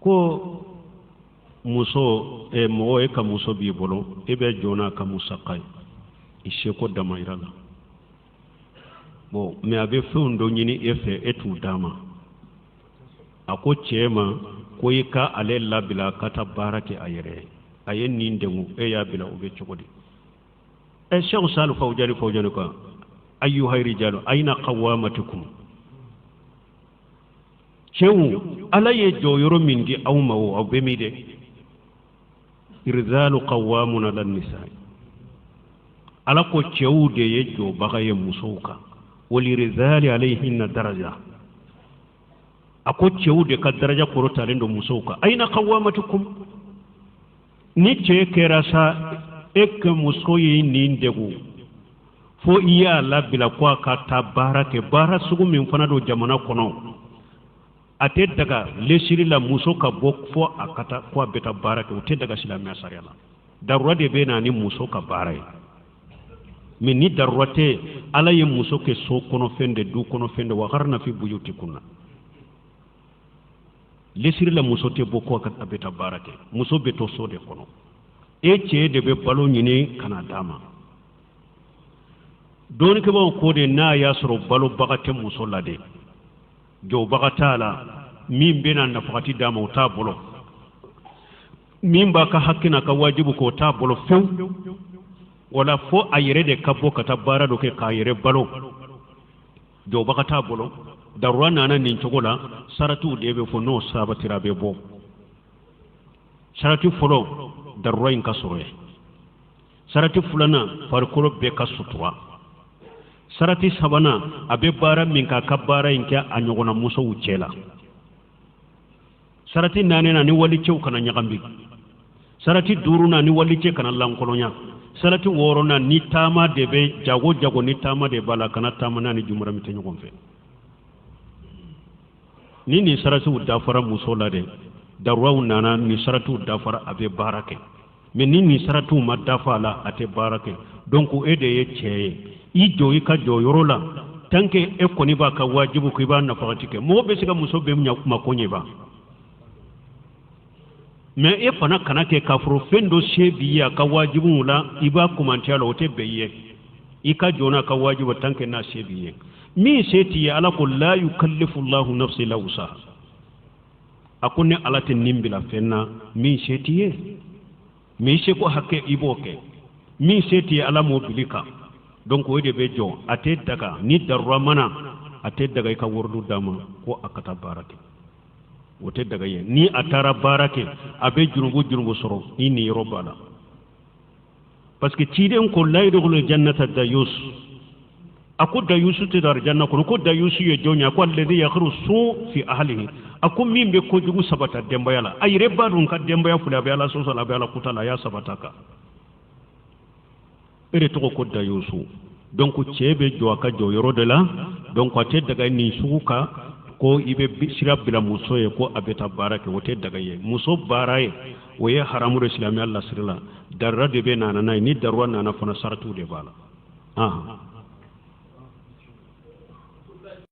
Ko muso mɔgɔ e ka muso b'i bolo, e bɛ jɔ n'a ka musaka ye, i seko damayira la. Bon, mais a bɛ fɛnw dɔ ɲini e fɛ, e t'u d'a ma. A ko cɛ ma ko i ka ale labila ka taa baara kɛ a yɛrɛ ye. A ye nin degun, e y'a bila, o bɛ cogo di? Cheikh Salih Fawjani Fawjani ko ayyuha rijalu ayna qawamatukum. Cɛw, Ala ye jɔyɔrɔ min di aw ma o, aw bɛ min dɛ? Rijalu qawwamuna ala nisa. Ala ko cɛw de ye jɔbaga ye musow kan. Walirijali alayhinna daraja. A ko cɛw de ka daraja kɔrɔtalen don musow kan. Ayna qawwamatukum. Ni cɛ kɛra sa e ka muso ye nin degun fo i y'a labila ko a ka taa baara kɛ, baara sugu min fana don jamana kɔnɔ, a tɛ daga lesiri la muso ka bɔ fo a ka taa ko a bɛ taa baara kɛ, o tɛ daga silamɛya sariya la. Darura de bɛ na ni muso ka baara ye. Mais ni darura tɛ, Ala ye muso kɛ so kɔnɔfɛn de, du kɔnɔfɛn de, wa qarna fi buyutikunna. Lesiri la muso tɛ bɔ ko a bɛ taa baara kɛ, muso bɛ to so de kɔnɔ. E cɛ de bɛ balo ɲini ka na d'a ma. Dɔnnikɛbaaw ko de n'a y'a sɔrɔ balobaga tɛ muso la de, jɔbaga t'a la, min bɛna nafakati d'a ma o t'a bolo, min b'a ka hakɛ n'a ka wajibu k'o t'a bolo fewu, wala fo a yɛrɛ de ka bɔ ka taa baara dɔ kɛ k'a yɛrɛ balo, jɔbaga t'a bolo. Darura nana nin cogo la, saratiw de bɛ fɔ, n'o sabatira a bɛ bɔ. Sarati fɔlɔ, darura in ka sɔrɔ ye. Sarati filanan, farikolo bɛɛ ka sutura. Sarati sabanan, a bɛ baara min k'a ka baara in kɛ a ɲɔgɔnna musow cɛ la. Sarati naaninan, ni walicɛw kana ɲagami. Sarati duurunan, ni walicɛ kana lankolonya. Sarati wɔɔrɔnan, ni taama de bɛ jago jago, ni taama de b'a la, kana taama n'a ni jumurami tɛ ɲɔgɔn fɛ. Ni nin saratiw dafara muso la dɛ, daruraw nana, nin saratiw dafara, a bɛ baara kɛ. Mais ni nin saratiw ma dafa a la, a tɛ baara kɛ. Donc e de ye cɛ ye, i jɔ i ka jɔyɔrɔ la. Tant que e kɔni b'a ka wajibu k'i b'a nafakati kɛ, mɔgɔ bɛ se ka muso bɛɛ ɲa mako ɲɛ ba. Mais e fana kana kɛ k'a fɔ fɛn dɔ se b'i ye a ka wajibuw la, i b'a kumantiya la, o tɛ bɛn i ye. I ka jɔ n'a ka wajibu tant que n'a se b'i ye. Min se t'i ye, Ala ko la yukallifu Allahu nafsan illa wusaha. A ko ni Ala tɛ nin bila fɛn na min se t'i ye, mais i seko hakɛ i b'o kɛ. Min se t'i ye, Ala m'o bili kan. Donc o de bɛ jɔ, a tɛ daga ni darura mana, a tɛ daga i ka waridu d'a ma ko a ka taa baara kɛ, o tɛ daga ye. Ni a taara baara kɛ, a bɛ jurubu jurubu sɔrɔ, i niyɔrɔ b'a la. Parce que ciden ko la yadkhulu jannata dayus. A ko dayusu tɛ don alijanna kɔnɔ. Ko dayusu ye jɔn ye? A ko alladhi yakhru su fi ahlihi. A ko min bɛ kojugu sabata denbaya la, a yɛrɛ b'a dɔn ka denbaya filɛ, a bɛ Ala sɔsɔ la, a bɛ Ala kuta la, a y'a sabata kan. E de tɔgɔ ko dayusu. Donc cɛ bɛ jɔ a ka jɔyɔrɔ de la. Donc a tɛ daga nin sugu kan ko i bɛ sira bila muso ye ko a bɛ taa baara kɛ, o tɛ daga ye. Muso baara ye, o ye haramu de silamɛya lasiri la. Darura de bɛ nana n'a ye, ni darura nana fana saratiw de b'a la.